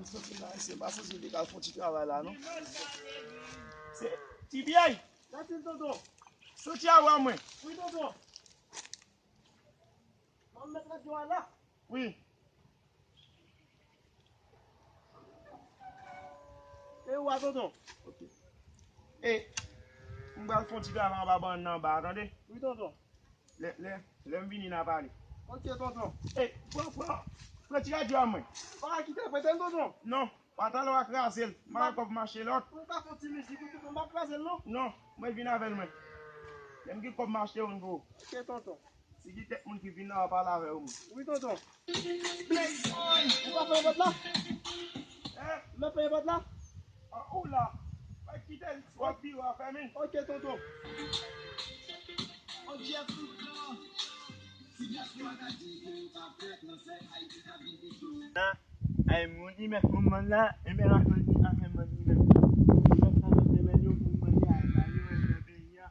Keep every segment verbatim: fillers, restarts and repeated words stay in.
M santi la, se pa santi li ka fè yon ti travay la, non. Se T B I. Sa di l, tonton? Soti a wè mwen. Wi, tonton. Mwen mèt radyo a la. Wi. E ou a, tonton? Ok. E, m pral fè yon ti travay anba bann nan anba, tande? Wi, tonton. Lè, lè, lè m vini, n a pale. Ok, tonton. E, pran, pran, pran ti radyo a mwen. Pa kite l, prete l, tonton. Non, patalon a kraze l. M pa gen kòb m achte lòt. Ou ka fè yon ti mizik, ou tonton, m pa kraze l, non. Non, mwen vin avè l, mwen. Lè m gen kòb m achte youn pou ou. Ok, tonton. Si gen kèk moun ki vin la, w a pale avè yo, mwen. Wi, tonton. Ou ka fè yon pòt la? Hein? Mwen fè yon pòt la? Ah, ou la. Mwen kite l. W ap vire, w a fèmen. Ok, tonton. Ay, moun li mèt pou mwen la, e men la, mwen di afè mwen li mèt. Mwen sa mèt men yo pou mwen li a, ba yo nan peyi a.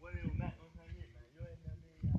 Wè yo mèt, mwen sa mèt, ba yo nan peyi a.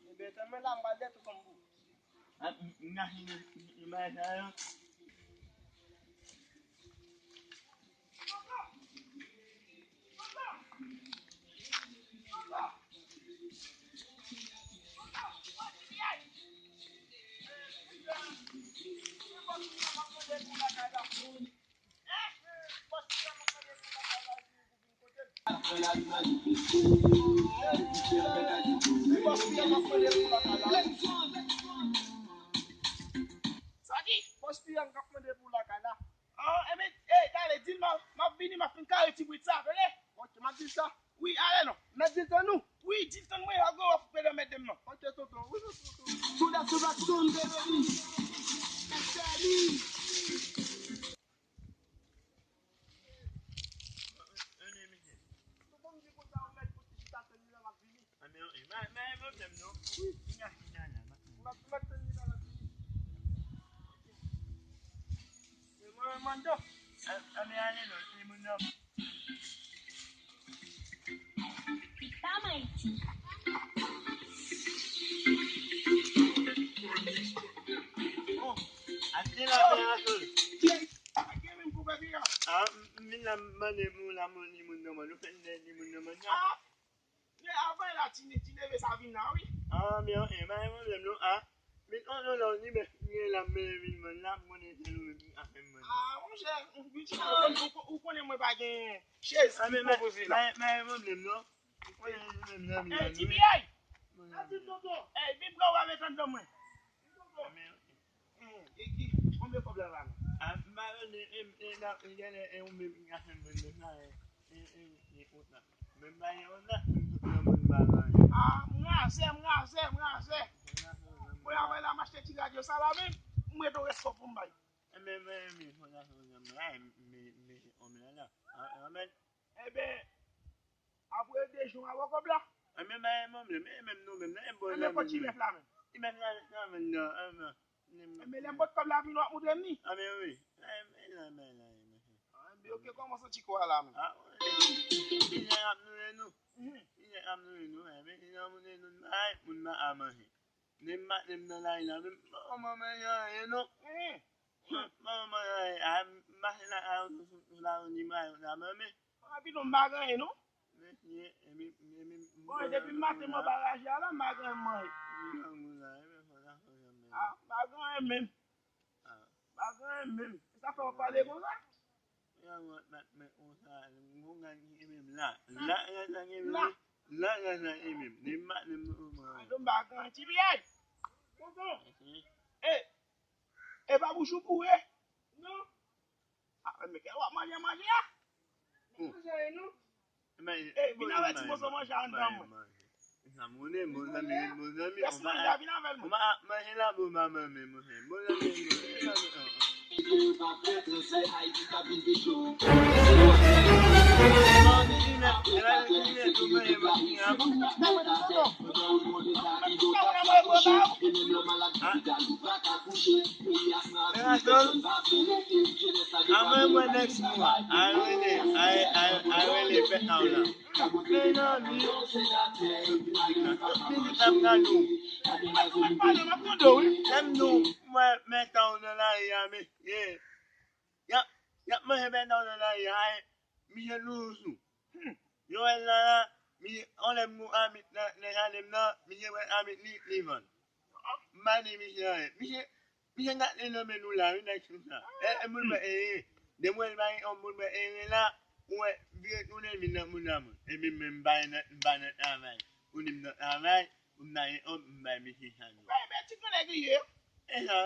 Ebyen, tanmen la, m pral dèyè tonton m pou. Sa ki? Bòs P M k ap mande pou lakay la. Ah, enben, ey, talè, di l m a, m ap vini, m ap fin kare ti bwit sa, tande? Ok, m ap di l sa. Wi, ale non. Mèt di l tann ou? Wi, di l tann mwen, a gwo wòf, pèdan mèt de m nan. Ok, tonton, wi, tonton. Fondasyon Blackstone, Beverly, S L I. Tonton, m di konsa, ou mèt pou ti chita tann li la, m ap vini. Anben, anben, men, men, men, pwoblèm non. Wi, m ap, m ap tann li la, m ap vini. Mwen, mwen, mwen, non. Anben, ale non, se moun nan. Pita Maiti. Oh, ate la fè asol. Ah, m, m vin la m mande moun la, moun, ni moun nan mwen. Nou fè ni moun nan mwen. Ah, men avan la, ti, ti neve sa vin la, wi. Ah, men, eh, pa gen pwoblèm, non. Ah, men, oh, non, non, ni men, ni la, men, vin mwen la, mwen, te nou, vin afè mwen. Ah, monchè, ou, ou, ou, ou konnen mwen pa gen chèz ki pwopoze la. Men, men, men, men, non. Ou konnen, men, men, men, eh, T B I! Mwen, sa di tonton. Eh, vin pran w avèk anndan mwen. Tonton. Ah, men, ok. Hmm, e ki, konbyen kòb la la menm? Ah, m pa konnen, e, e, e, ou menm ki ka fè m vin la, e, e, e, e, kont la. Men m pa gen kont la, m tout nan moun m pa gen. Ah, m razè, m razè, m razè. Mwen avè la m achte ti radyo sa la menm, m ret yon rès kòb pou m bay. E men, men, men, fò n ap fè yon janm la, men, men, men, on men la. Ah, ah, men. Enben, apre de jou, m a ba w kòb la. Enben, men, men, men, men, men, non, men, men, bon, men, men, men, ti nèf la menm. Ti nèf la, la, men, non, ah, non. Enben, lè m pot kòb la vini, w ap montre m li. Ah, men wi. Ah, men, la, men, la, men. Ah, men, ok, kòman santi kò a la menm? Ah, wi. Li ap nouri nou. Mhm. Li ap nouri nou, enben, li ap nouri nou, ay, moun nan a manje. Menm maten m nan lari la, menm, manman mwen gen anyen non. Manman mwen gen anyen, a, m mache nan lari, sou, sou lari, ni mwen, la, manman. Epi non, m pa gen anyen non. Mesye, epi, epi, bon, e depi maten mwen pa raje a la, m pa gen anyen manje. M grangou la, epi fò sa fò janm. Ah, m pa gen anyen menm. Ah. M pa gen Menm. Sa fè w pale konsa? Yon gad ki menm la. La, la, la, la, la, la, la, menm. Li m pa, li m, Adan m pa garanti piyay. Tonton. E, e pa bouch ou boure? Non. Ah, men kè w ap manje, manje a? Manje a, non? E, vin avè ti moso manje a anndan mwen. Sa moun e, bon zanmi, bon zanmi, on va, on va manje la, bon, maman, men, bon zanmi, bon zanmi, Avan mwen next mwa, a rele, a, a, a rele pèt la w la. Mezanmi, tout minit ap gade w. Lè m di w, mwen, men tan w nan lari a, men, ye. Y ap, y ap manje pèt la w nan lari a, ye. Misye lous ou. Hmm. Yo wè l la, la, misye, on lè m gon amit nan, nan jaden m nan, misye wè amit li, li vann. M pa di misye anyen. Misye, misye gate nan men nou la, wi, nèg sou sa. E, e moun mwen, e, e. Depi w wè l pa gen yon moun mwen, e, e, la, ou wè, vire tounen, vin nan moun nan moun. Epi mwen, m pa nan, m pa nan travay. Ou di m nan travay, ou m ta gen òf, m bay misye chak jou. Bay bèt ti nèg li ye. E sa,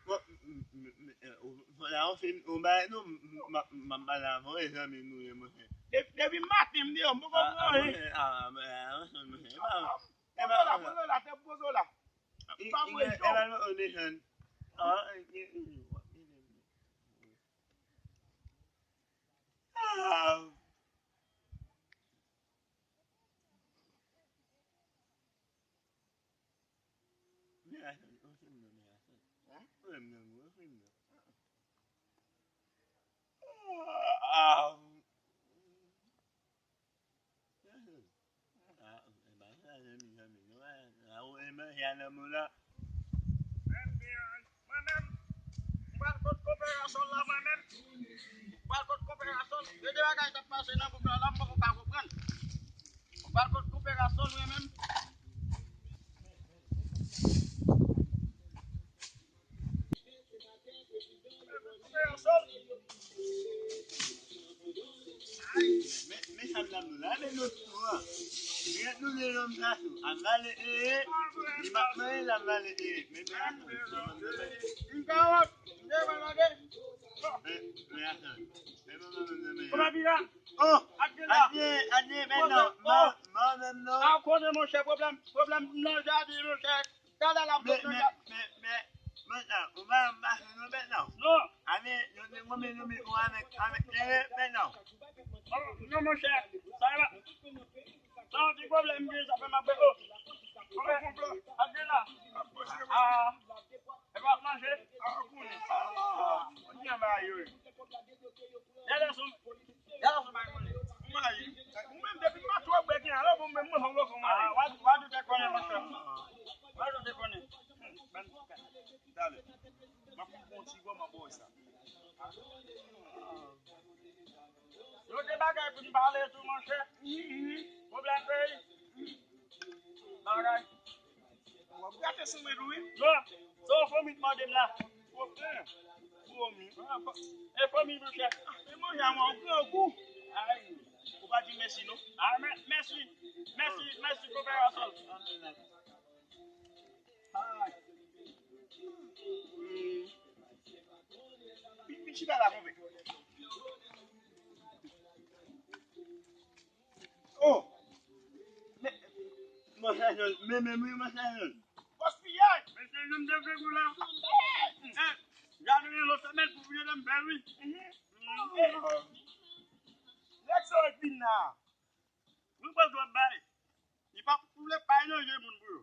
bon, m, m, m, m, e, ou, fò la, ou fin, ou bay, nou, m, m, m, m, m ap pale avè w, e zanmi nou ye, monchè. De-, depi maten, m deyò, m poko pran anyen. Ah, monchè, ah, ah, monchè, monchè, e pa, e pa, pozo la, pozo la, tèt pozo la. Pa mwen, e pa, e pa, on est jeune. Ah, e, e, e, ah. Mwen menm, mwen menm, mwen pral kot konpè Gasòl la, mwen menm. Mwen pral kot konpè Gasòl. Gen de bagay k ap pase nan gwoup la, la, m poko ka konprann. Mwen pral kot konpè Gasòl, mwen menm. Konpè Gasòl. Men, men sa m t ap di w la, men nou tou an. Gen nou de nonm sa tou. Ap vale, e, e. Li p ap manje, l ap vale, e, e. Men, men, atann. Yon kawòt, m te pral lage. Men, men, atann. Men, men, men, men, men. Kòman pi la? Oh! Adye, adye, men non. Non, non, non, non. A konnen, monchè, pwoblèm, pwoblèm nan jaden, monchè. Gade la, men, men, men, men, men, sa, ou pa, ou pa, non, men, non. Non. Ane, yo te konbyen nou met ou avèk, avèk, eh, men, non. Oh, non, monchè, sa va. Sa yon ti pwoblèm, gen sa fè m ap bwè. Oh, monchè, ap gen la. Ah, e pa ap manje. Ah, konnen. Ah, konnen, ba yo. Gade sou. Gade sou bay konnen. Ou menm depi m pa twò bwè gen alò bon menm mwen fò m fò m ale. Ah, wa, wa doute konnen monchè. Wa doute konnen. Talè. M ap pran yon ti gòm an bò sa. Yo de bagay pou n pale tou monchè. Pwoblèm peyi. Bagay. W ap gate sou mwen tou wi. Non, se yon fomi k mòde m la. Fomi? Fomi. E fomi monchè. E manje a mwen, ou pran gou. Ay. Ou pa di mèsi non. Ah, mè-, mèsi. Mèsi, mèsi konpè Gasòl. Ay. Hmm. Vin, vin chita la konpè. Oh! Men, monchè Jòl, men, men, men, monchè Jòl. Gaspiyaj! Mesye, jan m te vle pou la. Eh, gade yon lòt semèn pou vye dam bèl, wi. Nèg sa yo vin la. Wi, pral dwe bay. Li pa vle bay non, je moun pou yo.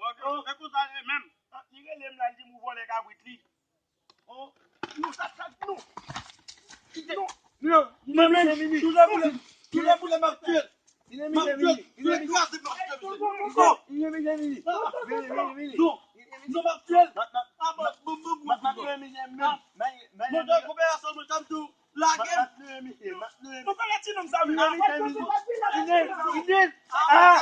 Bon, se konsa, e menm. Li rele m la, li di m ou vòlè kabrit li. Oh, nou sa, sa, nou. Kite. Nou. Non, non, non, non, non. Toujou boule, toujou boule, m ap tiye l. M ap tiye l. M ap kraze, m ap tiye l. Non. Non. Non, m ap tiye l. Ah, bon, bon, bon, bon. Monchè, konpè Gasòl, mwen, sa m di w, lage m. Mwen fè ti nonm sa, men. Ah,